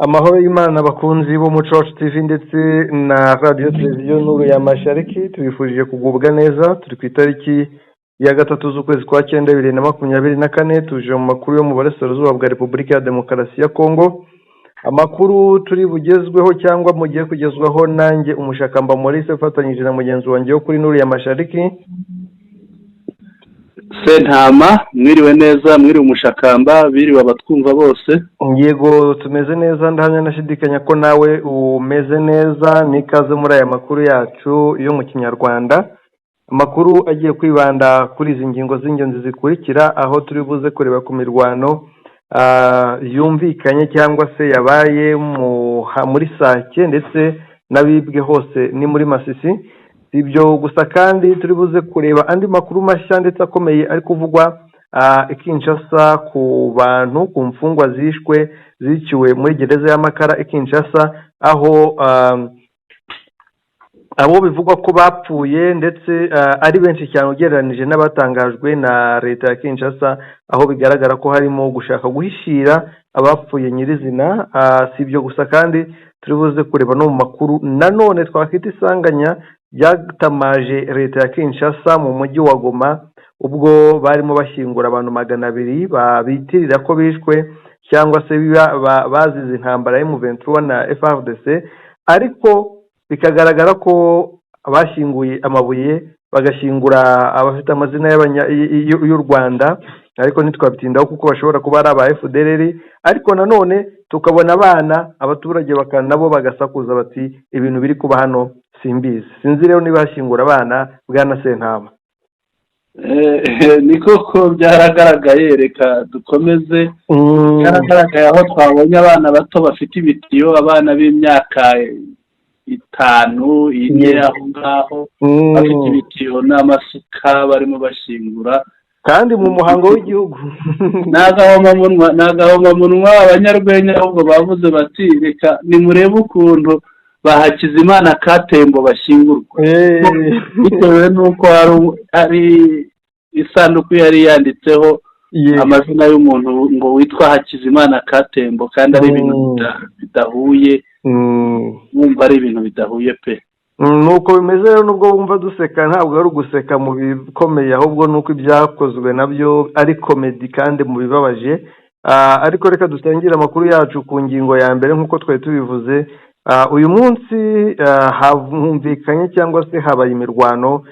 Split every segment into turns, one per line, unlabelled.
Amahoro y'Imana, abakunzi b'Umuco Wacu TV ndetse na Radiyo Televiziyo Nuru ya Mashariki, tubifurije kugubwa neza. Turi ku itariki ya 3 z'ukwezi kwa 9 2024. Tuje mu makuru yo mu Burasirazuba bwa Repubulika ya Demokarasi ya Kongo. Amakuru turi bugezweho cyangwa mugiye kugezwaho nanjye Umushakamba Maurice, ufatanyije na mugenzi wanjye wo kuri Nuru ya Mashariki,
Sentama. Mwiriwe neza, mwiriwe Umushakamba, biriwe abatwumva bose.
Yego, tumeze neza, ndahamya nashidikanya ko nawe umeze neza. N'ikaze muri aya makuru yacu yo mu Kinyarwanda, amakuru agiye kwibanda kuri izi ngingo z'ingenzi zikurikira, aho turi buze kureba ku mirwano yumvikanye cyangwa se yabaye muri Sake ndetse n'abibwe hose ni muri Masisi. Si ibyo gusa kandi, turi buze kureba andi makuru mashya ndetse akomeye ari kuvugwa i Kinshasa ku bantu, ku mfungwa zishwe, ziciwe muri gereza y'Amakara i Kinshasa, aho abo bivugwa ko bapfuye ndetse ari benshi cyane ugereranije n'abatangajwe na leta ya Kinshasa, aho bigaragara ko harimo gushaka guhishira abapfuye nyirizina. Si ibyo gusa kandi, turi buze kureba no mu makuru nanone twakwita isanganya ryatamaje leta ya Kinshasa mu mujyi wa Goma, ubwo barimo bashyingura abantu 200 babitirira ko bishwe cyangwa se bazize intambara ya M23 na FARDC, ariko bikagaragara ko bashyinguye amabuye, bagashyingura abafite amazina y'u Rwanda, ariko ntitwabitindaho kuko bashobora kuba ari aba FDLR. Ariko nanone tukabona abana, abaturage nabo bagasakuza bati: "Ibintu biri kuba hano simbizi." Sinzi rero niba hashyingura abana, bwana Sentama.
Ni koko byaragaragaye, reka dukomeze. Byaragaragaye aho twabonye abana bato bafite ibitiyo, abana b'imyaka 5, 4, aho ngaho, bafite ibitiyo n'amasuka, barimo bashyingura.
Kandi mu muhango w'igihugu.
Ni agahomamunwa, ni agahomamunwa. Abanyarwenya ahubwo bavuze bati: "Reka nimurebe ukuntu ba Hakizimana Katembo bashyingurwa," bitewe n'uko hari isanduku yari yanditseho amazina y'umuntu ngo witwa Hakizimana Katembo, kandi ari ibintu bidahuye. Wumva ari ibintu bidahuye pe.
Nuko bimeze rero. Nubwo wumva duseka, ntabwo ari uguseka mu bikomeye, ahubwo nuko ibyakozwe nabyo ari comedy kandi mu bibabaje. Ariko reka dutangire amakuru yacu ku ngingo ya mbere. Nk'uko twari tubivuze, uyu munsi humvikanye cyangwa se habaye imirwano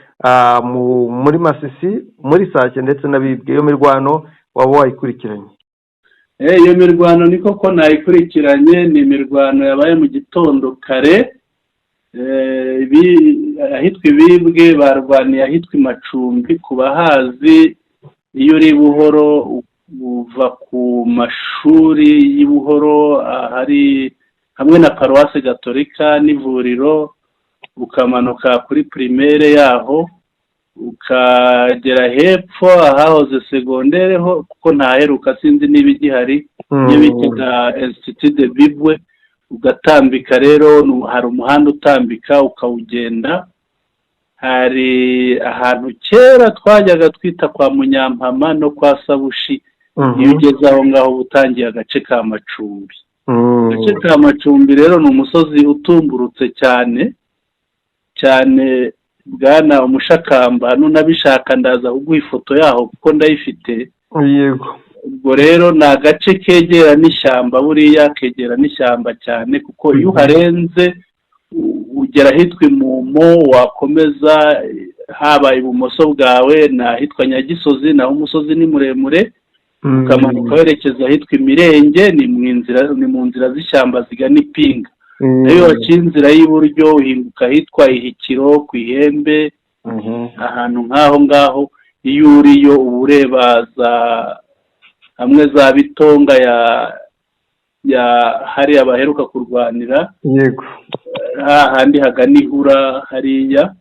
muri Masisi, muri Sake ndetse n'abibwe. Iyo mirwano waba wayikurikiranye?
Iyo mirwano ni koko nayikurikiranye. Ni imirwano yabaye mu gitondo kare ahitwa Ibibwe, barwaniye ahitwa Imacumbi. Ku bahazi, iyo uri Buhoro, uva ku mashuri y'i Buhoro hari hamwe na paruwasi gatolika n'ivuriro, ukamanuka kuri primaire yaho, ukagera hepfo ahahoze secondaire ho, kuko ntaheruka, sinzi niba igihari, iyo bitaga Institut de Bibwe. Ugatambika rero, hari umuhanda utambika ukawugenda, hari ahantu kera twajyaga twita kwa Munyampama no kwa Sabushi. Iyo ugeze aho ngaho uba utangiye agace ka Macumbi. Agace ka Macumbi rero ni umusozi utumburutse cyane cyane, bwana Umushakamba. Nunabishaka ndaza kuguha ifoto yaho kuko ndayifite. Ubwo rero ni agace kegera n'ishyamba, buriya kegera n'ishyamba cyane, kuko iyo uharenze ugera ahitwa Imumo, wakomeza haba ibumoso bwawe ni ahitwa Nyagisozi, naho umusozi ni muremure. Ukamanuka werekeza ahitwa Imirenge, ni mu nzira, ni mu nzira z'ishyamba zigana Ipinga. Nayo waciye inzira y'iburyo, uhinguka ahitwa Ihikiro ku Ihembe. Ahantu nk'aho ngaho iyo uriyo uba ureba za hamwe za Bitonga ya hariya baheruka kurwanira, hahandi hagana Ihura hariya,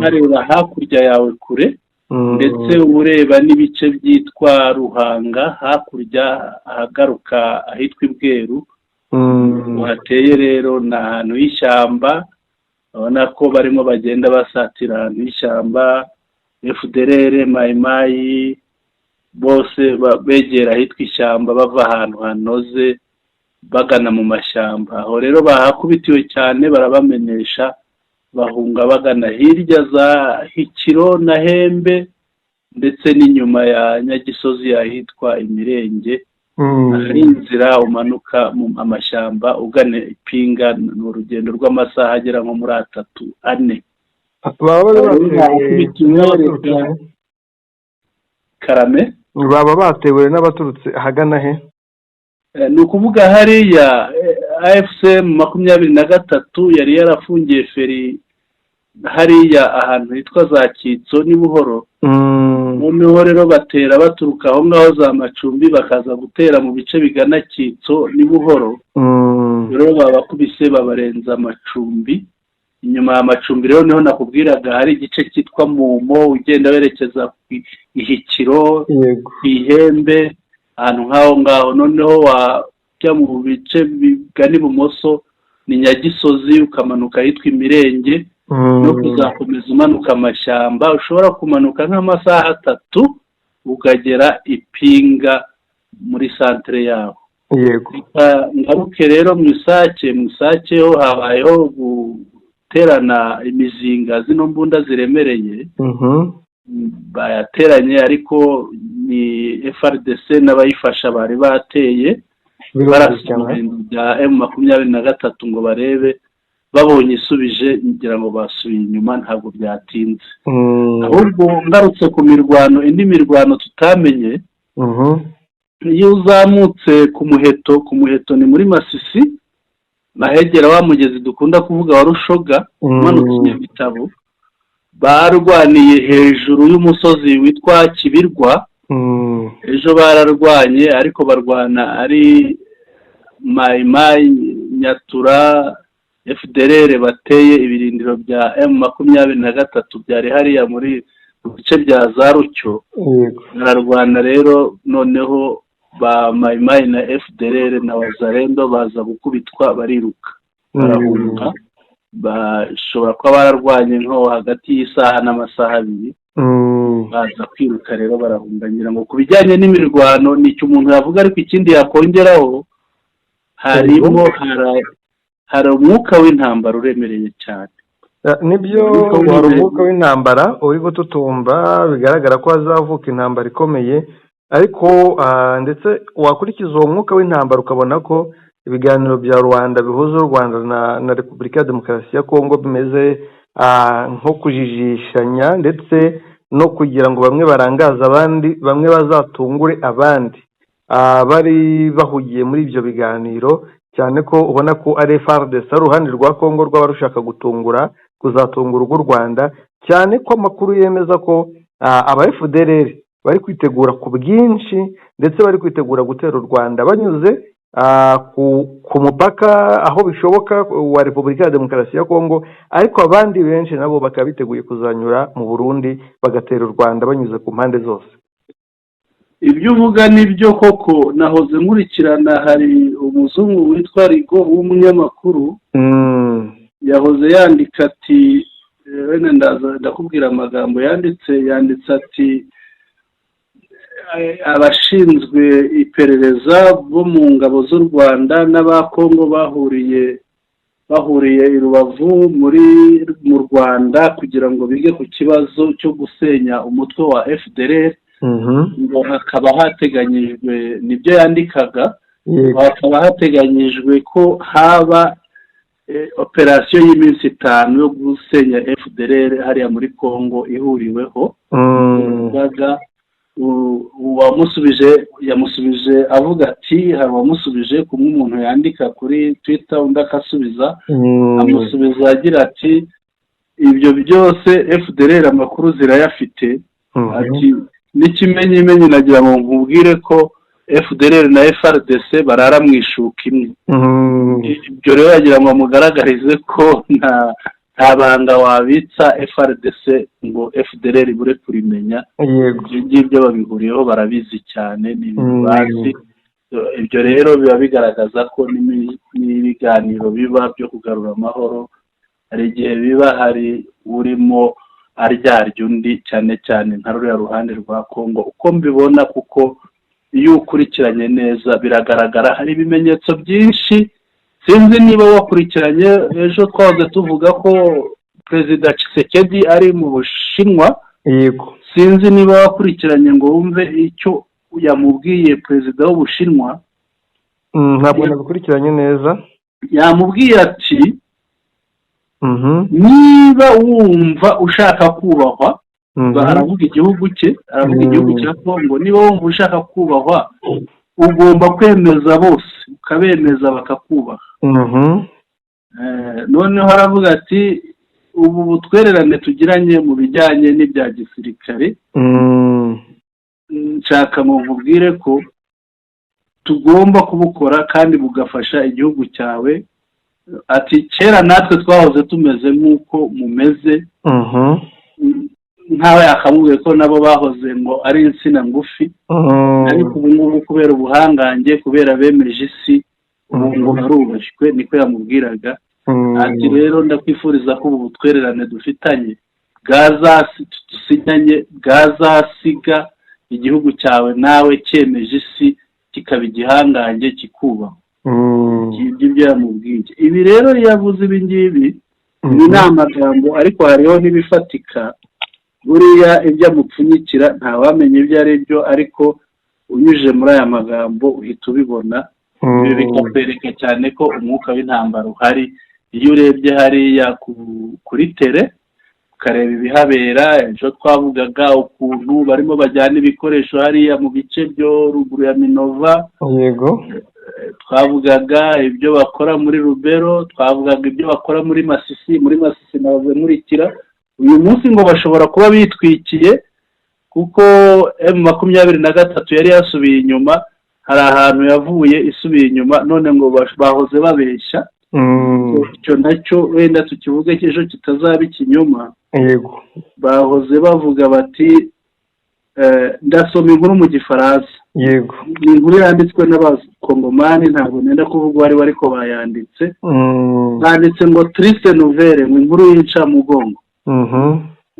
hareba hakurya yawe kure. Ndetse uba ureba n'ibice byitwa Ruhanga hakurya, ahagaruka ahitwa Ibweru. Hateye rero ni ahantu h'ishyamba. Urabona ko barimo bagenda basatira ahantu h'ishyamba, FDLR, Mayimayi, bose begera ahitwa ishyamba, bava ahantu hanoze. Bagana mu mashyamba. Aho rero bahakubitiwe cyane, barabamenesha, bahunga bagana hirya za Hikiro na Hembe, ndetse n'inyuma ya Nyagisozi ahitwa Imirenge. Hari inzira umanuka mu amashyamba ugana Ipinga, ni urugendo rw'amasaha agera nko muri 3, 4.
Baba bari batewe n'abaturutse
Karame.
Baba batewe n'abaturutse ahagana he?
Ni ukuvuga hariya AFC 23 yari yarafungiye feri hariya ahantu hitwa za Kitso ni Buhoro. Noneho rero batera baturuka aho ngaho za Macumbi, bakaza gutera mu bice bigana Kitso ni Buhoro. Rero babakubise, babarenza Amacumbi. Inyuma ya Macumbi rero niho nakubwiraga hari igice cyitwa Mumo, ugenda werekeza ku Ihikiro, ku Ihembe, ahantu nk'aho ngaho. Noneho wajya mu bice bigana ibumoso ni Nyagisozi, ukamanuka ahitwa Imirenge, no kuzakomeza umanuka amashyamba. Ushobora kumanuka nk'amasaha 3 ukagera Ipinga muri santere yaho. Ngaruke rero mu Isake. Mu Isake ho habayeho guterana imizinga, zino mbunda ziremereye. Bayateranye, ariko ni FARDC n'abayifasha bari bateye barasa mu bintu bya M23 ngo barebe. Babonye isubije, ngira ngo basubiye inyuma, ntabwo byatinze. Ahubwo ngarutse ku mirwano, indi mirwano tutamenye, iyo uzamutse ku Muheto, ku Muheto ni muri Masisi, ahegera wa mugezi dukunda kuvuga wa Rushoga, umanutse Nyabitabo, barwaniye hejuru y'umusozi witwa Kibirwa. Ejo bararwanye, ariko barwana ari Mayimayi, Nyatura, FDLR bateye ibirindiro bya M23 byari hariya muri mu bice bya za Rucyo. Bararwana rero, noneho ba Mayimayi na FDLR na Wazalendo baza gukubitwa, bariruka, barahunga. Bashobora kuba bararwanye nko hagati y'isaha n'amasaha 2. Baza kwiruka rero, barahunga. Ngira ngo ku bijyanye n'imirwano ni icyo umuntu yavuga, ariko ikindi yakongeraho, harimo hari umwuka w'intambara uremereye cyane.
Nibyo, hari umwuka w'intambara uri gututumba, bigaragara ko hazavuka intambara ikomeye. Ariko ndetse wakurikiza uwo mwuka w'intambara, ukabona ko ibiganiro bya rubanda bihuza u Rwanda na Repubulika ya Demokarasi ya Kongo bimeze nko kujijishanya, ndetse no kugira ngo bamwe barangaze abandi, bamwe bazatungure abandi bari bahugiye muri ibyo biganiro, cyane ko ubona ko ari FARDC, ari uruhande rwa Kongo rwaba rushaka gutungura, kuzatungura urw'u Rwanda, cyane ko amakuru yemeza ko aba FDLR bari kwitegura ku bwinshi, ndetse bari kwitegura gutera u Rwanda banyuze ku mupaka aho bishoboka wa Repubulika ya Demokarasi ya Kongo, ariko abandi benshi nabo bakaba biteguye kuzanyura mu Burundi bagatera u Rwanda banyuze ku mpande zose.
Ibyo uvuga ni byo koko. Nahoze nkurikirana, hari umuzungu witwa Rigo w'umunyamakuru, yahoze yandika ati, wenda ndaza ndakubwira amagambo yanditse. Yanditse ati: "Abashinzwe iperereza bo mu ngabo z'u Rwanda n'aba Kongo bahuriye i Rubavu muri mu Rwanda kugira ngo bige ku kibazo cyo gusenya umutwe wa FDLR." Ngo hakaba hateganyijwe, nibyo yandikaga, hakaba hateganyijwe ko haba operasiyo y'iminsi 5 yo gusenya FDLR hariya muri Congo ihuriweho. Uwamusubije yamusubije avuga ati, hari uwamusubije kumwe umuntu yandika kuri Twitter undi akasubiza, amusubiza agira ati: "Ibyo byose FDLR amakuru zirayafite." Ati: "N'ikimenyimenyi nagira ngo nkubwire ko FDLR na FARDC barara mu ishuka imwe." Ibyo rero yagira ngo amugaragarize ko nta banga wabitsa FARDC ngo FDLR ibure kurimenya. Ibyo ngibyo babihuriyeho, barabizi cyane, ni ibintu bazi. Ibyo rero biba bigaragaza ko n'ibiganiro biba byo kugarura amahoro, hari igihe biba hari urimo aryarya undi, cyane cyane nka ruriya ruhande rwa Congo uko mbibona, kuko Iyo ukurikiranye neza biragaragara, hari ibimenyetso byinshi. Sinzi niba wakurikiranye, ejo twahoze tuvuga ko Perezida Tshisekedi ari mu Bushinwa.
Yego.
Sinzi niba wakurikiranye ngo wumve icyo yamubwiye, perezida w'Ubushinwa.
Ntabwo nabikurikiranye neza.
Yamubwiye ati: "Niba wumva ushaka kubahwa," aravuga igihugu cye, aravuga igihugu cya Kongo, "niba wumva ushaka kubahwa, ugomba kwemeza bose, ukabemeza bakakubaha." Noneho aravuga ati: "Ubu butwererane tugiranye mu bijyanye n'ibya gisirikare, nshaka ngo nkubwire ko tugomba kubukora kandi bugafasha igihugu cyawe." Ati: "Kera natwe twahoze tumeze nk'uko mumeze." Nkaho yakamubwiye ko nabo bahoze ngo ari insina ngufi, ariko ubu ngubu kubera ubuhangange, kubera bemeje isi, ubu ngo barubashywe. Niko yamubwiraga. Ati: "Rero ndakwifuriza ko ubu butwererane dufitanye dusinyanye bwazasiga igihugu cyawe nawe cyemeje isi, kikaba igihangange, kikubahwa." Ngibyo ibyo yamubwiye. Ibi rero iyo yavuze ibi ngibi, ibi ni amagambo, ariko hariho n'ibifatika. Buriya ibyo amupfunyikira ntawamenya ibyo ari byo, ariko unyujije muri aya magambo uhita ubibona. Ibi bikakwereka cyane ko umwuka w'intambara uhari. Iyo urebye hariya kuri terrain, ukareba ibihabera, ejo twavugaga ukuntu barimo bajyana ibikoresho hariya mu bice byo ruguru ya Minova. Twavugaga ibyo bakora muri Rubero, twavugaga ibyo bakora muri Masisi. Muri Masisi nahoze nkurikira uyu munsi ngo bashobora kuba bitwikiye, kuko M23 yari yasubiye inyuma, hari ahantu yavuye isubiye inyuma, none ngo bahoze babeshya. Icyo nacyo wenda tukivuge ejo kitazaba ikinyoma. Bahoze bavuga bati, ndasoma inkuru mu Gifaransa. Ni inkuru yanditswe n'Abakongomani, ntabwo nenda kuvuga uwo ari we, ariko bayanditse. Banditse ngo: "Triste nouvelle", ngo inkuru y'incamugongo,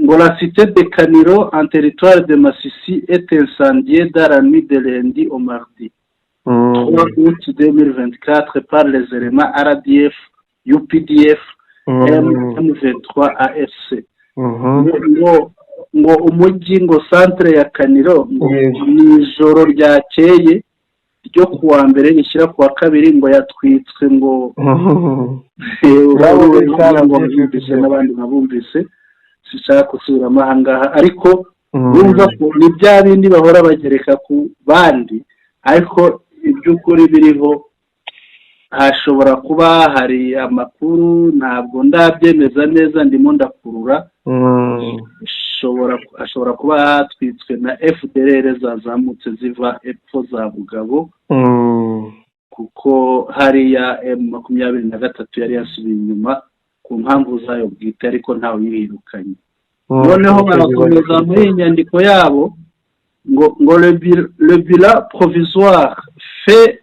ngo: "La cité de Kaniro en territoire de Masisi est incendiée dans la nuit de lundi au mardi 3 août 2024 par les éléments RDF, UPDF, M23 AFC." Ngo umujyi, ngo centre ya Kaniro, ngo mu ijoro ryakeye ryo ku wa mbere rishyira ku wa kabiri, ngo yatwitswe, ngo ngo bumvise n'abandi babumvise, sinshaka gusubiramo aha ngaha, ariko bumva ko ni bya bindi bahora bagereka ku bandi, ariko iby'ukuri biriho hashobora kuba hari amakuru, ntabwo ndabyemeza neza, ndimo ndakurura. Ashobora kuba hatwitswe na FDLR zazamutse ziva epfo za Bugabo, kuko hariya M23 yari yasubiye inyuma ku mpamvu zayo bwite, ariko ntawe uyirukanye. Noneho barakomeza muri iyi nyandiko yabo ngo: "Le bilan provisoire fait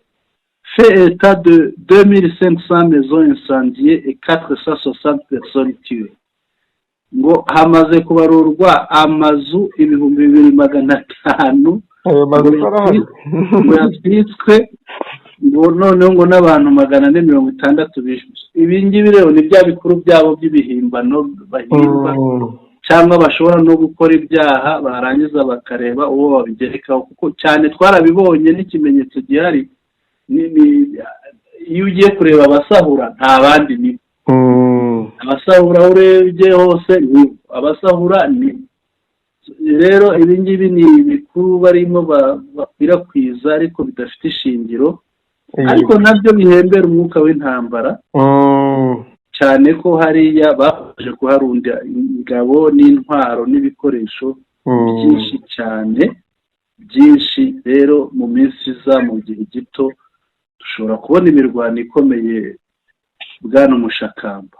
état de 2500 maisons incendiées et 460 personnes tuées." Ngo hamaze kubarurwa amazu 2500
Ayo mazu arahari.
ngo yatwitswe, ngo noneho ngo n'abantu 460 bishwe. Ibi ngibi rero ni bya bikuru byabo by'ibihimbano bahimba, cyangwa bashobora no gukora ibyaha barangiza bakareba uwo babigerekaho, kuko cyane twarabibonye n'ikimenyetso gihari iyo ugiye kureba abasahura, nta bandi, ni abasahura. Aho urebye hose ni abasahura. Ni rero ibi ngibi ni ibikuru barimo bakwirakwiza, ariko bidafite ishingiro, ariko nabyo bihembera umwuka w'intambara, cyane ko hariya bakomeje kuharunda ingabo n'intwaro n'ibikoresho byinshi cyane, byinshi. Rero mu minsi iza, mu gihe gito, dushobora kubona imirwano ikomeye, bwana Umushakamba.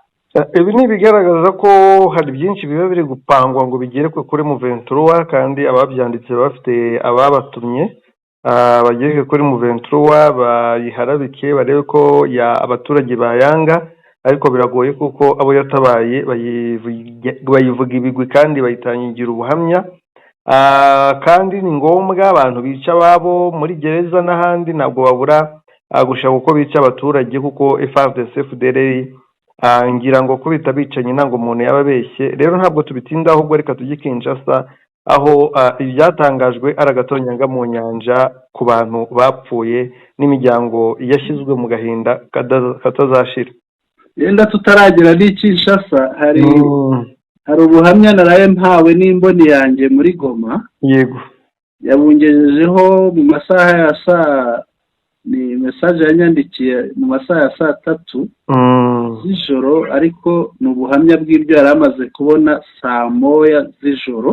Ibi ni ibigaragaza ko hari byinshi biba biri gupangwa ngo bigerekwe kuri M23, kandi ababyanditse baba bafite ababatumye, bagereke kuri M23, bayiharabike, barebe ko abaturage bayanga, ariko biragoye kuko abo yatabaye bayivuga ibigwi kandi bayitangira ubuhamya. Kandi ni ngombwa, abantu bica ababo muri gereza n'ahandi ntabwo babura gushaka uko bica abaturage, kuko FARDC, FDLR, ngira ngo kubita abicanyi ntabwo umuntu yaba abeshye. Rero ntabwo tubitinda, ahubwo reka tujye i Kinshasa, aho ibyatangajwe ari agatonyanga mu nyanja ku bantu bapfuye n'imiryango yashyizwe mu gahinda katazashira.
Yenda tutaragera n'i Kinshasa, hari ubuhamya naraye mpawe n'imboni yanjye muri Goma. Yabungejejeho mu masaha ya saa, ni message yanyandikiye mu masaha ya saa 3 z'ijoro, ariko ni ubuhamya bw'ibyo yari amaze kubona saa 1 z'ijoro.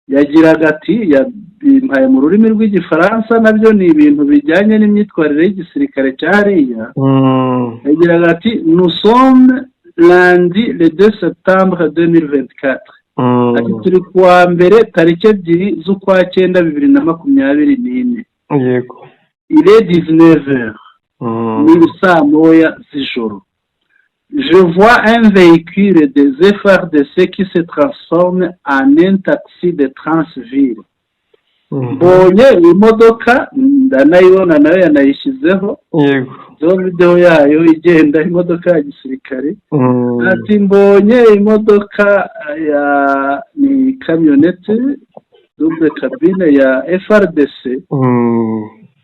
Yagiraga ati, yabimpaye mu rurimi rw'Igifaransa, nabyo ni ibintu bijyanye n'imyitwarire y'igisirikare cya hariya. Yagiraga ati: "Nous sommes lundi le 2 septembre 2024." Ati: "Turi kuwa mbere tariki 2 z'ukwa cyenda 2024." "Il est 19 heures." Ni saa 1 z'ijoro. "Je vois un véhicule des FARDC qui se transforme en un taxi de Transville." Mbonye imodoka, ndanayibona, nayo yanayishyizeho zo videwo yayo igenda, imodoka ya gisirikare. Ati: "Mbonye imodoka ya, ni camionnette double cabine ya FARDC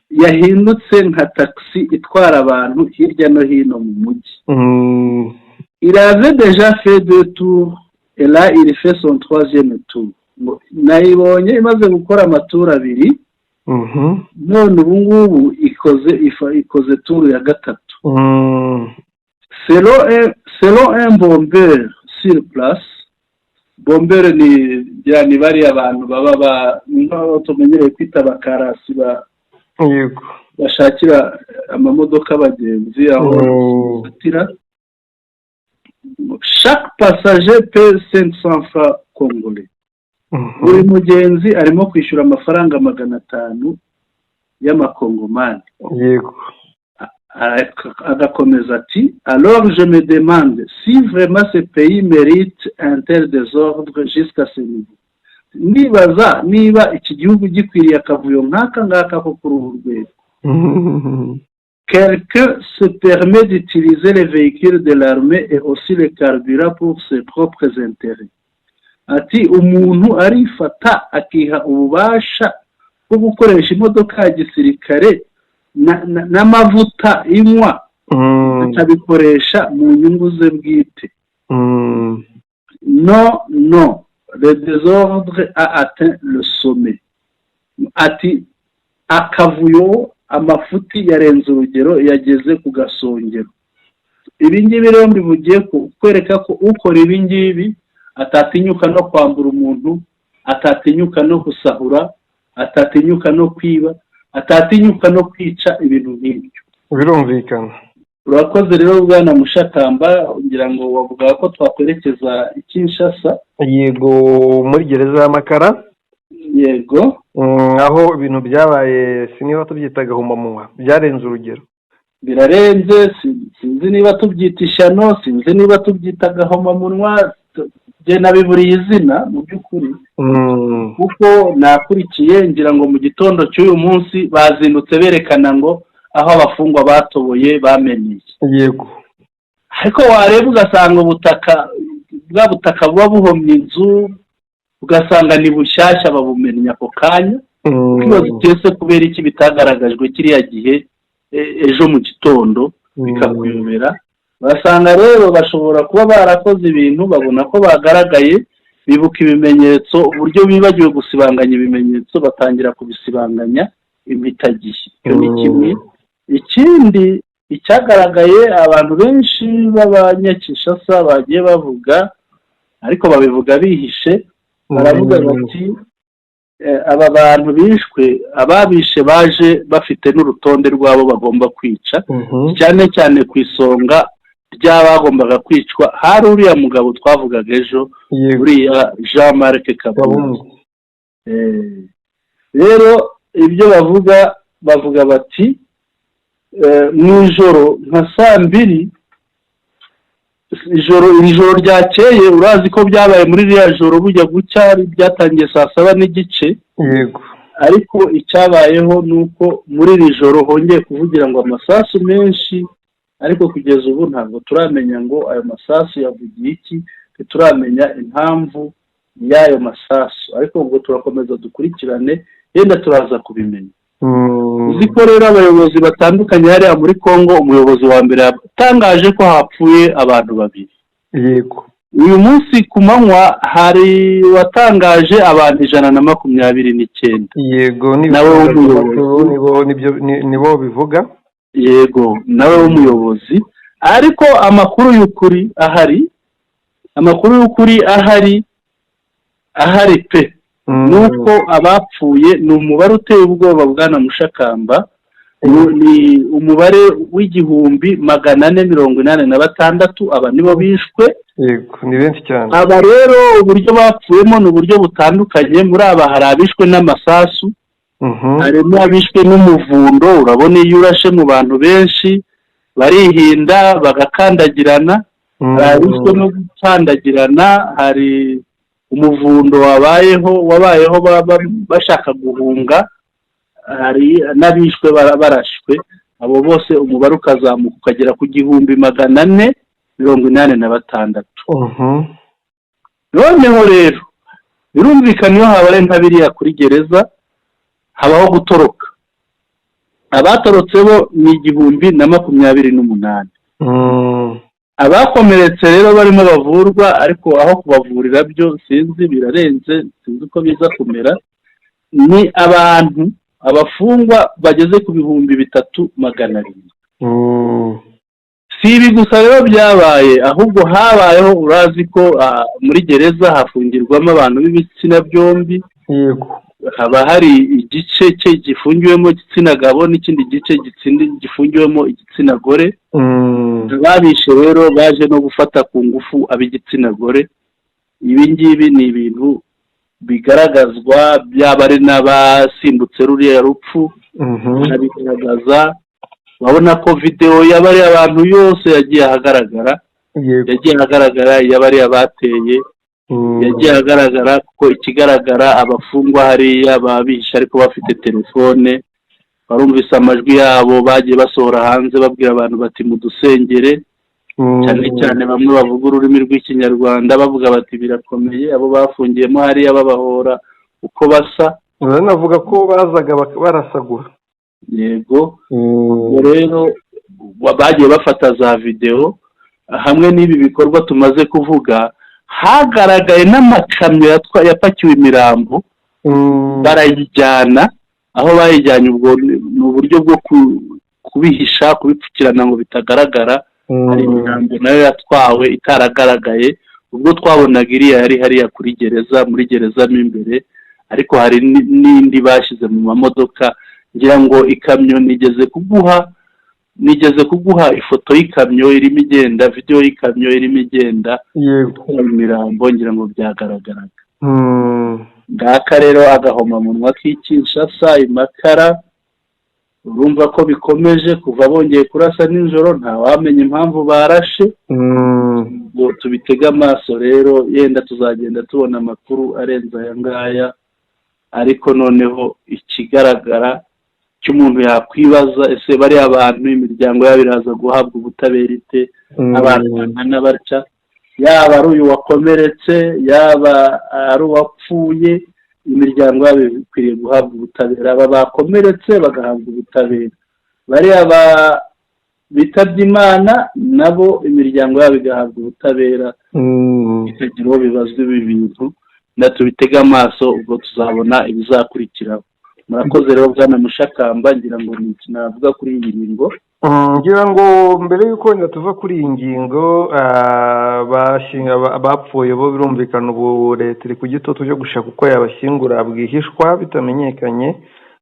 yahindutse nka taxi itwara abantu hirya no hino mu mujyi." "Il avait déjà fait deux tours et là il fait son troisième tour." Ngo nayibonye imaze gukora amatour abiri, none ubu ngubu ikoze tour ya gatatu. Selon un bombeur sur place, bombeur ni bariya abantu baba ba nk'aho tumenyereye kwita abakarasi ba bashakira amamodoka abagenzi aho bafatira. "Chaque passager paie 500 francs congolais." Buri mugenzi arimo kwishyura amafaranga 500 y'amakongomani. Agakomeza ati: "Alors je me demande si vraiment ce pays mérite un tel désordre jusqu'à ce niveau." Nibaza niba iki gihugu gikwiriye akavuyo nk'aka ngaka ko kuri uru rwego. "Quelqu'un se permet d'utiliser les véhicules de l'armée et aussi le carburant pour ses propres intérêts." Ati: "Umuntu arifata akiha ububasha bwo gukoresha imodoka ya gisirikare n'amavuta inywa, akabikoresha mu nyungu ze bwite." "Non, non, le désordre a atteint le sommet." Ati: "Akavuyo, amafuti yarenze urugero, yageze ku gasongero." Ibi ngibi rero mbivugiye kwereka ko ukora ibi ngibi atatinyuka no kwambura umuntu, atatinyuka no gusahura, atatinyuka no kwiba, atatinyuka no kwica, ibintu nk'ibyo.
Birumvikana.
Urakoze rero, bwana Mushakamba. Ngira ngo wavuga ko twakwerekeza i Kinshasa.
Yego, muri gereza y'Amakara. Aho ibintu byabaye, siniba tubyita agahomamunwa, byarenze urugero.
Birarenze. Sinzi niba tubyita ishyano, sinzi niba tubyita agahomamunwa, njye nabiburiye izina mu by'ukuri, kuko nakurikiye, ngira ngo mu gitondo cy'uyu munsi bazindutse berekana ngo aho abafungwa batoboye, bameneye. Ariko wareba ugasanga ubutaka, bwa butaka buba buhomye inzu, ugasanga ni bushyashya, babumennye ako kanya. Ukibaza uti: "Ese kubera iki bitagaragajwe kiriya gihe, ejo mu gitondo?" Bikakuyobera. Basanga rero bashobora kuba barakoze ibintu, babona ko bagaragaye, bibuka ibimenyetso, uburyo bibagiwe gusibanganya ibimenyetso, batangira kubisibanganya impitagihe. Icyo ni kimwe. Ikindi, icyagaragaye, abantu benshi b'Abanyakinshasa bagiye bavuga, ariko babivuga bihishe, baravuga bati: "Aba bantu bishwe, ababishe baje bafite n'urutonde rw'abo bagomba kwica." Cyane cyane ku isonga ry'abagombaga kwicwa hari uriya mugabo twavugaga ejo, uriya Jean Marc Kabund. Rero ibyo bavuga, bavuga bati mu ijoro nka saa 2 Ijoro, iri joro ryakeye, urazi ko byabaye muri ririya joro bujya gucya, byatangiye saa 7:30. Ariko icyabayeho ni uko muri iri joro hongeye kuvugira ngo amasasu menshi, ariko kugeza ubu ntabwo turamenya ngo ayo masasu yavugiye iki, ntituramenya impamvu y'ayo masasu, ariko ubwo turakomeza dukurikirane, yenda turaza kubimenya. Uzi ko rero abayobozi batandukanye hariya muri Congo, umuyobozi wa mbere yatangaje ko hapfuye abantu babiri. Uyu munsi ku manywa hari watangaje abantu 129. Nawe w'umuyobozi.
Nibo bivuga.
Yego, nawe w'umuyobozi, ariko amakuru y'ukuri ahari, amakuru y'ukuri ahari, ahari pe, ni uko abapfuye ni umubare uteye ubwoba, bwana Mushakamba, ni umubare w'1486. Aba nibo bishwe.
Yego, ni benshi cyane.
Aba rero uburyo bapfuyemo ni uburyo butandukanye. Muri aba hari abishwe n'amasasu, harimo abishwe n'umuvundo. Urabona iyo urashe mu bantu benshi barihinda bagakandagirana. Hari abishwe no gukandagirana, hari umuvundo wabayeho, wabayeho bashaka guhunga, hari n'abishwe barashwe. Abo bose umubare ukazamuka ukagera ku 1486. Noneho rero birumvikana, iyo habaye nka biriya kuri gereza habaho gutoroka. Abatorotse bo ni 1028. Abakomeretse rero barimo bavurwa, ariko aho kubavurira byo sinzi, birarenze, sinzi uko biza kumera. Ni abantu, abafungwa bageze ku 3700. Si ibi gusa rero byabaye, ahubwo habayeho, urazi ko muri gereza hafungirwamo abantu b'ibitsina byombi. Haba hari igice cye gifungiwemo igitsina gabo n'ikindi gice gifungiwemo igitsina gore. Ababishe rero baje no gufata ku ngufu ab'igitsina gore. Ibi ngibi ni ibintu bigaragazwa, byaba ari n'abasimbutse ruriya rupfu barabigaragaza. Urabona ko videwo y'abariya abantu yose yagiye ahagaragara, yagiye ahagaragara, iy'abariya bateye yagiye ahagaragara, kuko ikigaragara abafungwa hariya baba bihishe ariko bafite telefone, barumvise amajwi yabo bagiye basohora hanze babwira abantu bati: "Mudusengere." Cyane cyane bamwe bavuga ururimi rw'Ikinyarwanda bavuga bati: "Birakomeye", abo bafungiyemo hariya babahora uko basa.
Banavuga ko bazaga barasagura.
Yego. Ubwo rero bagiye bafata za videwo hamwe n'ibi bikorwa tumaze kuvuga, hagaragaye n'amakamyo yapakiwe imirambo barayijyana. Aho bayijyanye ubwo ni uburyo bwo kubihisha, kubipfukirana ngo bitagaragara. Hari imirambo nayo yatwawe itaragaragaye. Ubwo twabonaga iriya yari hariya kuri gereza, muri gereza mo imbere, ariko hari n'indi bashyize mu mamodoka. Ngira ngo ikamyo nigeze kuguha ifoto y'ikamyo irimo igenda, videwo y'ikamyo irimo igenda itwara imirambo, ngira ngo byagaragaraga. Ngaka rero agahomamunwa k'i Kinshasa imakara. Urumva ko bikomeje kuva bongeye kurasa nijoro, ntawamenya impamvu barashe. Ngo tubitege amaso rero, yenda tuzagenda tubona amakuru arenze aya ngaya. Ariko noneho ikigaragara cy'umuntu yakwibaza: ese bariya bantu imiryango yabo iraza guhabwa ubutabera ite? Abantu bangana batya, yaba ari uyu wakomeretse, yaba ari uwapfuye, imiryango yabo ikwiriye guhabwa ubutabera. Aba bakomeretse bagahabwa ubutabera, bariya bitabye Imana nabo imiryango yabo igahabwa ubutabera, ikagira uwo bibazwa ibi bintu. Na tubitege amaso, ubwo tuzabona ibizakurikiraho. Murakoze rero, bwana Mushakamba, ngira ngo ni iki navuga kuri iyi ngingo.
Ngira ngo mbere y'uko wenda tuva kuri iyi ngingo, abapfuye bo birumvikana ubu leta iri ku gitutu cyo gushaka uko yabashyingura bwihishwa bitamenyekanye,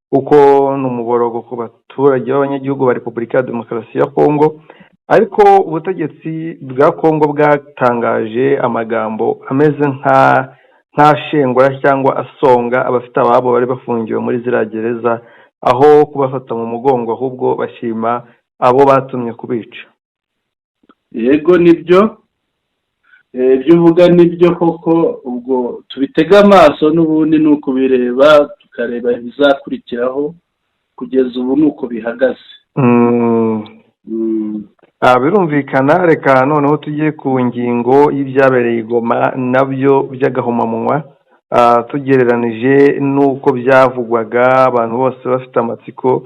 kuko ni umuborogo ku baturage b'abanyagihugu ba Repubulika ya Demokarasi ya Kongo. Ariko ubutegetsi bwa Kongo bwatangaje amagambo ameze nk'ashengura cyangwa asonga abafite ababo bari bafungiwe muri ziriya gereza, aho kubafata mu mugongo ahubwo bashima abo batumye kubica.
Yego, nibyo. Ibyo uvuga nibyo koko. Ubwo tubitege amaso n'ubundi ni ukubireba, tukareba ibizakurikiraho. Kugeza ubu ni uko bihagaze.
Birumvikana. Reka noneho tujye ku ngingo y'ibyabereye i Goma, nabyo by'agahomamunwa, tugereranije n'uko byavugwaga, abantu bose bafite amatsiko.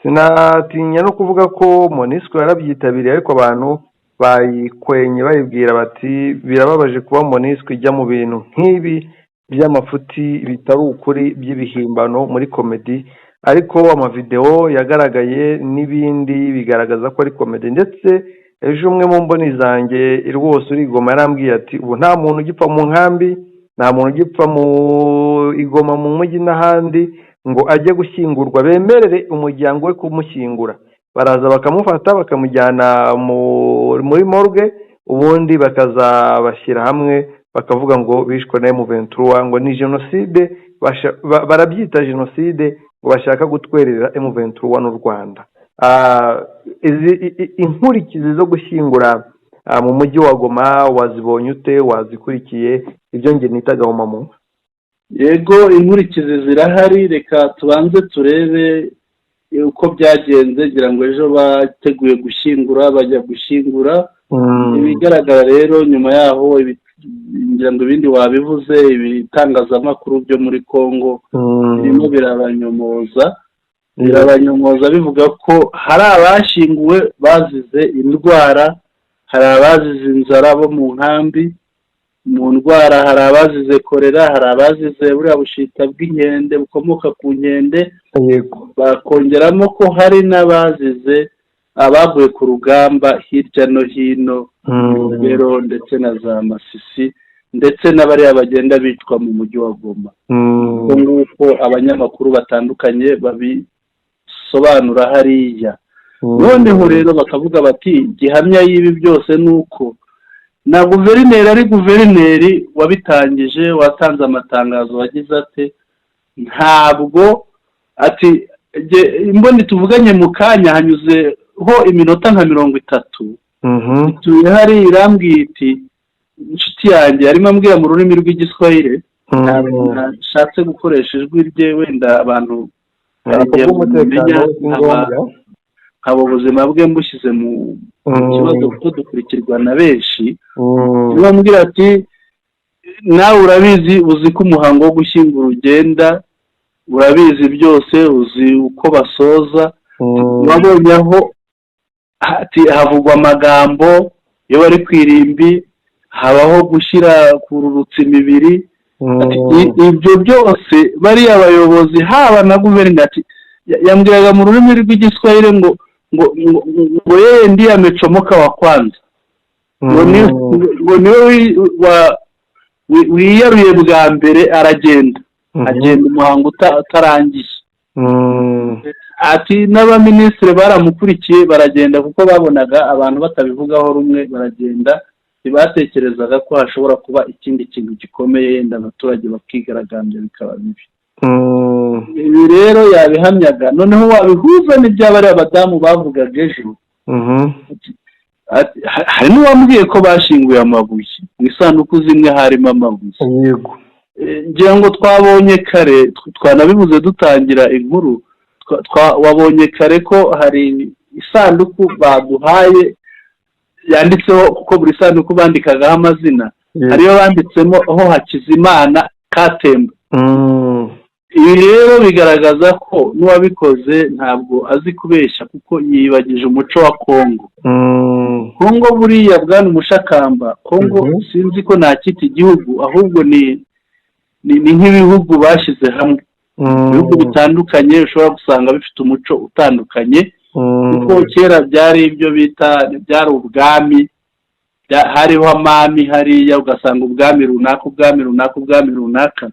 Sinatinya no kuvuga ko MONUSCO yarabyitabiriye, ariko abantu bayikwenye bayibwira bati: "Birababaje kuba MONUSCO ijya mu bintu nk'ibi by'amafuti, bitari ukuri, by'ibihimbano muri comedy." Ariko amavidewo yagaragaye n'ibindi bigaragaza ko ari comedy. Ndetse ejo umwe mu mboni zanjye rwose uri i Goma yarambwiye ati: "Ubu nta muntu ugipfa mu nkambi, nta muntu ugipfa mu i Goma mu mujyi n'ahandi ngo ajye gushyingurwa bemerere umuryango we kumushyingura. Baraza bakamufata bakamujyana muri morgue, ubundi bakazabashyira hamwe bakavuga ngo bishwe na M23, ngo ni jenoside, barabyita jenoside, ngo bashaka gutwerera M23 n'u Rwanda." Izi inkurikizi zo gushyingura mu mujyi wa Goma wazibonye ute? Wazikurikiye? Ibyo njye nita agahomamunwa.
Yego, inkurikizi zirahari. Reka tubanze turebe uko byagenze. Ngira ngo ejo bateguye gushyingura, bajya gushyingura. Ibigaragara rero nyuma yaho, ngira ngo ibindi wabivuze, ibitangazamakuru byo muri Congo birimo birabanyomoza, bivuga ko hari abashyinguwe bazize indwara, hari abazize inzara bo mu nkambi. Mu ndwara hari abazize korera, hari abazize buriya bushita bw'inkende bukomoka ku nkende. Bakongeramo ko hari n'abazize abaguye ku rugamba hirya no hino, rero ndetse na za Masisi, ndetse n'abariya bagenda bicwa mu mujyi wa Goma. Uko nguko abanyamakuru batandukanye babisobanura hariya. Noneho rero bakavuga bati: "Gihamya y'ibi byose ni uko na guverineri, ari guverineri wabitangije, watanze amatangazo, wagize ate, ntabwo ati imboni tuvuganye mu kanya hanyuzeho iminota nka 30, ituye hari irambwiye iti: 'Inshuti yanjye yarimo ambwira mu rurimi rw'Igiswahili, nashatse gukoresha ijwi rye, wenda abantu hari igihe
Kubw'umutekano
mumenya
si ngombwa.
Nkaba ubuzima bwe mbushyize mu kibazo, kuko dukurikirwa na benshi. Niba ambwira ati: 'Nawe urabizi, uzi ko umuhango wo gushyingura ugenda, urabizi byose, uzi uko basoza, wabonye aho ati havugwa amagambo iyo bari ku irimbi, habaho gushyira kururutsa imibiri. Ati, ibyo byose bariya bayobozi, haba na guverineri, ati yambwiraga mu rurimi rw'Igiswahili ngo yeye ndiye amechomoka wa kwanza, ngo niwe wiyaruye bwa mbere, aragenda, agenda umuhango utarangiye. Ati n'abaminisitiri baramukurikiye baragenda, kuko babonaga abantu batabivugaho rumwe baragenda, ntibatekerezaga ko hashobora kuba ikindi kintu gikomeye, yenda abaturage bakigaragambya bikaba bibi. Ibi rero yabihamyaga. Noneho wabihuza n'iby'abariya abadamu bavugaga ejo. Ati, hari n'uwambwiye ko bashyinguye amabuye mu isanduku zimwe, harimo amabuye. Ngira ngo twabonye kare, twanabivuze dutangira inkuru, wabonye kare ko hari isanduku baduhaye yanditseho, kuko buri sanduku bandikagaho amazina, hariyo banditsemo ho Hakizimana Katemba. Ibi rero bigaragaza ko n'uwabikoze ntabwo azi kubeshya, kuko yibagije umuco wa Kongo. Kongo buriya, bwana Umushakamba, Kongo sinzi ko ntakita igihugu, ahubwo ni nk'ibihugu bashyize hamwe, ibihugu bitandukanye ushobora gusanga bifite umuco utandukanye, kuko kera byari ibyo bita byari ubwami, hariho amami hariya, ugasanga ubwami runaka, ubwami runaka, ubwami runaka.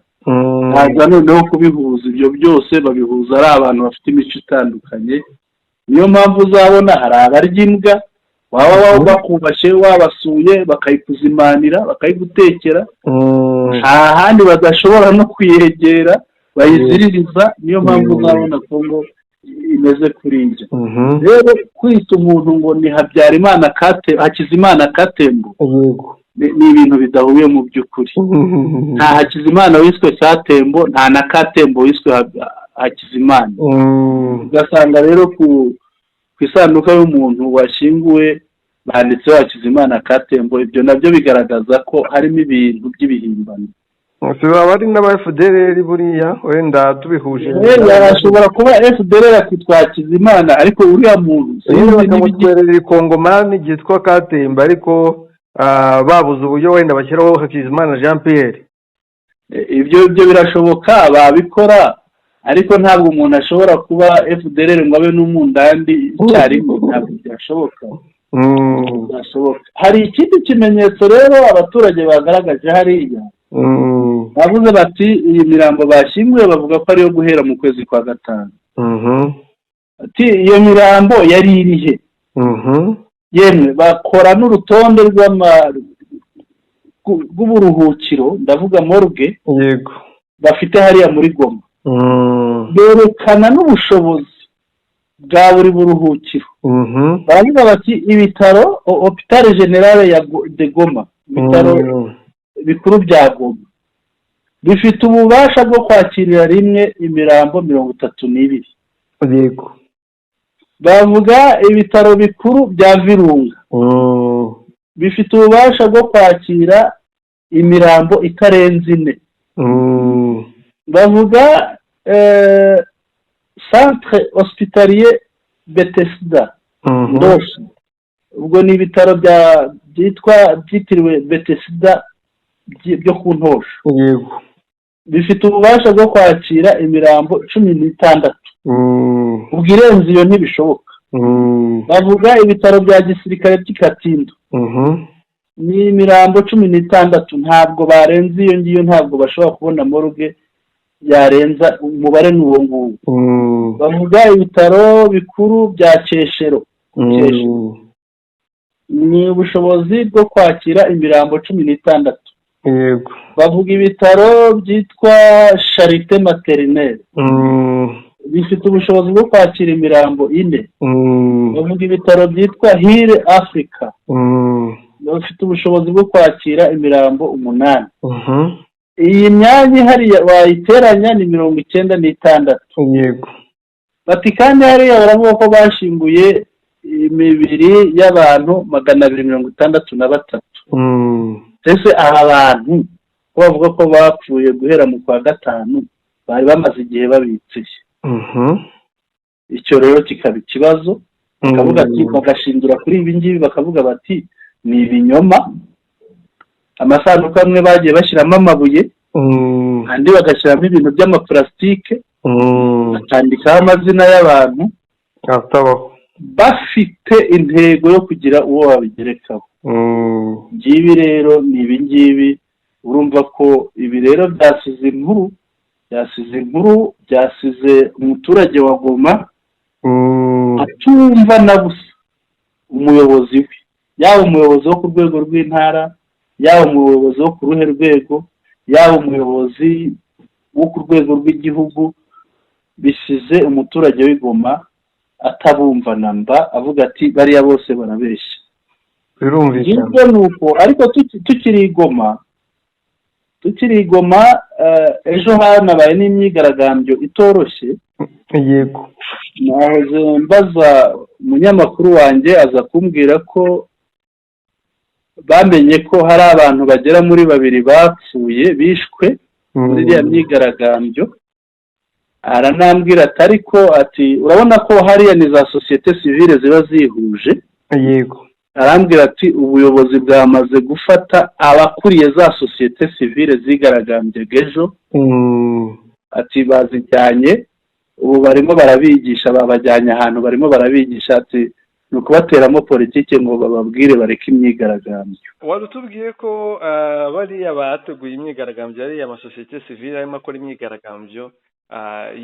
Haza noneho kubihuza, ibyo byose babihuza ari abantu bafite imico itandukanye. Niyo mpamvu uzabona hari abarya imbwa, waba bakubashye wabasuye bakayikuzimanira, bakayigutekera, nta handi badashobora no kuyegera, bayiziririza. Niyo mpamvu uzabona Kongo imeze kuriya. Rero kwita umuntu ngo ni Habyarimana Kate, Hakizimana Katembo. Ni ibintu bidahuye mu by'ukuri. Nta Hakizimana wiswe Katembo, nta na Katembo wiswe Hakizimana. Ugasanga rero ku isanduka y'umuntu washyinguwe banditseho Hakizimana Katembo. Ibyo nabyo bigaragaza ko harimo ibintu by'ibihimbano.
Baba ari n'aba FDLR buriya, wenda tubihuje.
Ashobora kuba FDLR akitwa Hakizimana, ariko uriya muntu
Bakamutwerera ikongomani ryitwa Katembo, ariko babuze uburyo wenda bashyiraho Hakizimana Jean Pierre.
Ibyo birashoboka, babikora, ariko ntabwo umuntu ashobora kuba FDLR ngo abe n'umundandi icyarimwe. Ntabwo byashoboka. Hari ikindi kimenyetso rero abaturage bagaragaje hariya. Bavuze bati iyi mirambo bashyinguye, bavuga ko ariyo guhera mu kwezi kwa gatanu. Ati iyo mirambo yari irihe? Yemwe, bakora n'urutonde rw'uburuhukiro, ndavuga morgue, bafite hariya muri Goma. Berekana n'ubushobozi bwa buri buruhukiro. Baravuga bati ibitaro, Hôpital Général ya de Goma, ibitaro bikuru bya Goma bifite ububasha bwo kwakirira rimwe imirambo 32. Bavuga ibitaro bikuru bya Virunga bifite ububasha bwo kwakira imirambo itarenze ine. Bavuga Centre Hospitalier Bethesda Ndosho, ubwo ni ibitaro byitwa byitiriwe Bethesda byo ku Ntosho, bifite ububasha bwo kwakira imirambo 16. Ubwo irenze iyo ntibishoboka. Bavuga ibitaro bya gisirikare by'i Katindo, ni imirambo 16, ntabwo barenze iyo ngiyo, ntabwo bashobora kubona morgue yarenza umubare, ni uwo nguwo. Bavuga ibitaro bikuru bya Kyeshero, ni ubushobozi bwo kwakira imirambo 16. Bavuga ibitaro byitwa Charité Maternelle, bifite ubushobozi bwo kwakira imirambo ine. Bavuga ibitaro byitwa Heal Africa, bafite ubushobozi bwo kwakira imirambo 8. Iyi myanya ihari wayiteranya ni 96. Bati kandi hariya baravuga ko bashyinguye imibiri y'abantu 263. Ese aba bantu ko bavuga ko bapfuye guhera mu kwa gatanu, bari bamaze igihe babitse? Icyo rero kikaba ikibazo. Bakavuga ati, bagashingira kuri ibi ngibi, bakavuga bati ni ibinyoma. Amasanduku amwe bagiye bashyiramo amabuye, andi bagashyiramo ibintu by'amapulasitike, bakandikaho amazina y'abantu
atabaho,
bafite intego yo kugira uwo babigerekaho. Ngibi rero ni ibi ngibi. Urumva ko ibi rero byasize inkuru, byasize inkuru, byasize umuturage wa Goma atumva na busa umuyobozi we, yaba umuyobozi wo ku rwego rw'intara, yaba umuyobozi wo ku ruhe rwego, yaba umuyobozi wo ku rwego rw'igihugu. Bisize umuturage w'i Goma atabumva na mba, avuga ati bariya bose barabeshya.
Birumvikana.
Ngibyo ni uko. Ariko tukiri i Goma, tukiri i Goma, ejo hanabaye n'imyigaragambyo itoroshye. Nahoze mbaza umunyamakuru wanjye, aza kumbwira ko bamenye ko hari abantu bagera muri babiri bapfuye, bishwe muri iriya myigaragambyo. Aranambwira ati ariko, ati urabona ko hariya ni za sosiyete sivile ziba zihuje. Arambwira ati ubuyobozi bwamaze gufata abakuriye za sosiyete sivile zigaragambyaga ejo. Ati bazijyanye, ubu barimo barabigisha, babajyanye ahantu barimo barabigisha. Ati ni ukubateramo politiki ngo bababwire bareke imyigaragambyo.
Wari utubwiye ko bariya bateguye imyigaragambyo, ariya amasosiyete sivile arimo akora imyigaragambyo,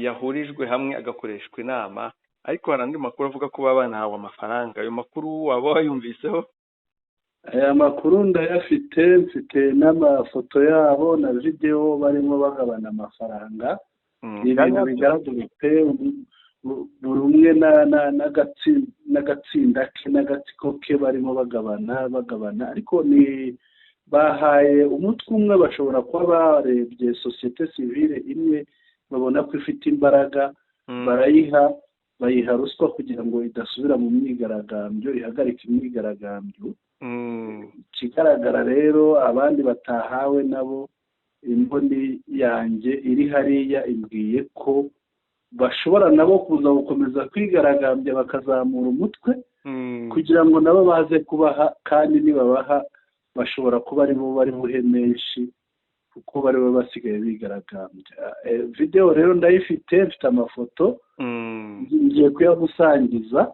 yahurijwe hamwe agakoreshwa inama, ariko hari andi makuru avuga ko baba banahawe amafaranga. Ayo makuru waba wayumviseho?
Aya makuru ndayafite, mfite n'amafoto yabo na videwo barimo bagabana amafaranga. Ni ibintu bigaragara pe. Buri umwe n'agatsinda ke n'agatsiko ke barimo bagabana, ariko ni Bahaye umutwe umwe, bashobora kuba barebye sosiyete sivile imwe, babona ko ifite imbaraga, barayiha, bayiha ruswa kugira ngo idasubira mu myigaragambyo, ihagarike imyigaragambyo. Ikigaragara rero, abandi batahawe nabo, imboni yanjye iri hariya imbwiye ko bashobora nabo kuza gukomeza kwigaragambya, bakazamura umutwe kugira ngo nabo baze kubaha. Kandi nibabaha, bashobora kuba aribo bari buhe menshi, kuko bari basigaye bigaragambya. Videwo rero ndayifite, mfite amafoto, ngiye kuyagusangiza,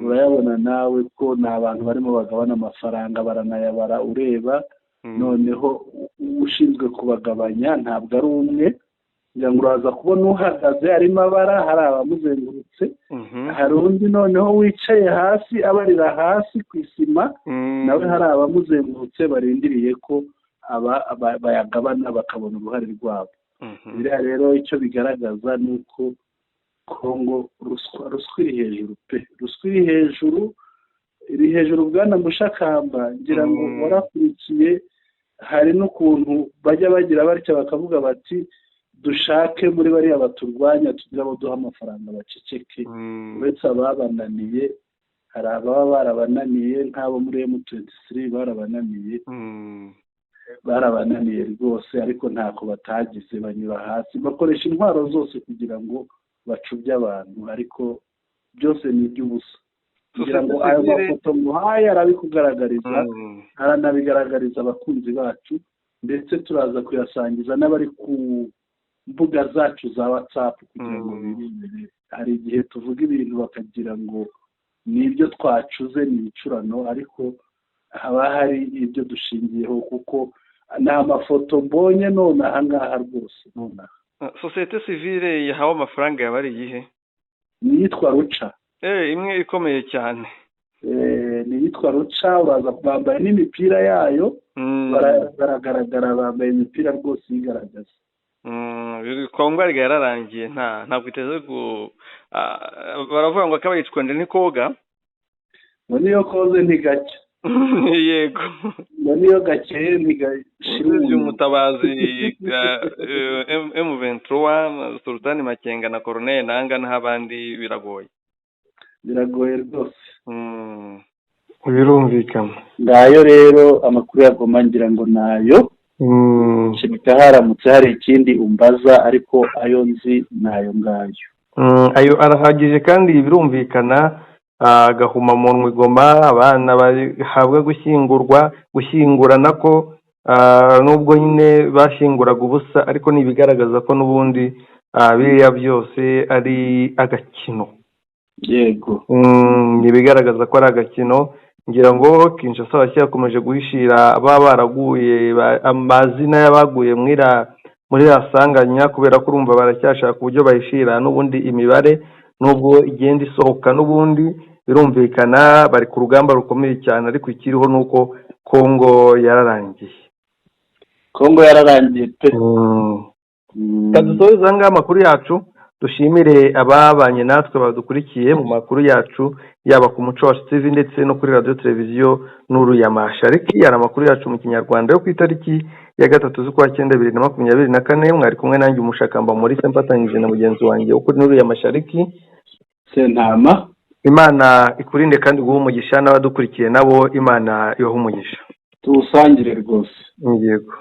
urayabona nawe ko ni abantu barimo bagabana amafaranga, baranayabara ureba. Noneho ushinzwe kubagabanya ntabwo ari umwe, ngira ngo uraza kubona uhagaze arimo abara, hari abamuzengurutse, hari undi noneho wicaye hasi abarira hasi ku isima, nawe hari abamuzengurutse barindiriye ko bayagabana bakabona uruhare rwabo. Biriya rero icyo bigaragaza ni uko Kongo ruswa iri hejuru pe, ruswa iri hejuru, iri hejuru. Bwana Mushakamba, ngira ngo warakurikiye, hari n'ukuntu bajya bagira batya bakavuga bati: "Dushake muri bariya baturwanya, tugire abo duha amafaranga baceceke." Uretse ababananiye, hari ababa barabananiye nk'abo muri M23, barabananiye, barabananiye rwose, ariko ntako batagize, banyura hasi, bakoresha intwaro zose kugira ngo bacubye abantu, ariko byose ni iby'ubusa. Kugira ngo ayo mafoto nguhaye arabikugaragariza, aranabigaragariza abakunzi bacu, ndetse turaza kuyasangiza n'abari ku mbuga zacu za WhatsApp kugira ngo birebere. Hari igihe tuvuga ibintu bakagira ngo ni ibyo twacuze, ni ibicurano, ariko haba hari ibyo dushingiyeho, kuko ni amafoto mbonye none aha ngaha rwose, nonaha.
Sosiyete sivile yahawe amafaranga yaba ari iyihe?
Ni iyitwa Ruca.
Imwe ikomeye cyane.
Ni iyitwa Ruca. Uraza, bambaye n'imipira yayo, baragaragara, bambaye imipira rwose iyigaragaza.
Kongo ariko yararangiye, ntabwo iteze baravuga ngo akabaye icwende ntikoga.
Ngo niyo koze ntigacya.
Yego.
Ngo niyo gakeye ntigashira.
Urebye umutabazi M23, Sultani Makenga na Corneille Nanga, n'abandi, biragoye.
Biragoye rwose.
Birumvikana.
Ngayo rero amakuru ya Goma, ngira ngo nayo. Kereka haramutse hari ikindi umbaza, ariko ayo nzi ni ayo ngayo.
Ayo arahagije kandi birumvikana. Agahomamunwa Goma, abana bahabwa gushyingurwa, gushyingura nako, nubwo nyine bashyinguraga ubusa, ariko ni ibigaragaza ko n'ubundi biriya byose ari agakino.
Yego.
Ni ibigaragaza ko ari agakino. Ngira ngo Kinshasa baracyakomeje guhishira ababa baraguye, amazina y'abaguye muri iriya sanganya, kubera ko urumva baracyashaka uburyo bahishira n'ubundi imibare, nubwo igenda isohoka n'ubundi. Birumvikana bari ku rugamba rukomeye cyane, ariko ikiriho ni uko Kongo yararangiye.
Kongo yararangiye pe.
Reka dusoze aha ngaha amakuru yacu, dushimire ababanye natwe badukurikiye mu makuru yacu, yaba ku Muco Wacu TV ndetse no kuri Radiyo Televiziyo Nuru ya Mashariki. Yari amakuru yacu mu Kinyarwanda yo ku itariki ya 3 z'ukwa cyenda 2024. Mwari kumwe nanjye Umushakamba Maurice, mfatanyije na mugenzi wanjye wo kuri Nuru ya Mashariki,
Sentama.
Imana ikurinde kandi iguhe umugisha, n'abadukurikiye nabo Imana ibahe umugisha.
Tuwusangire rwose.
Yego.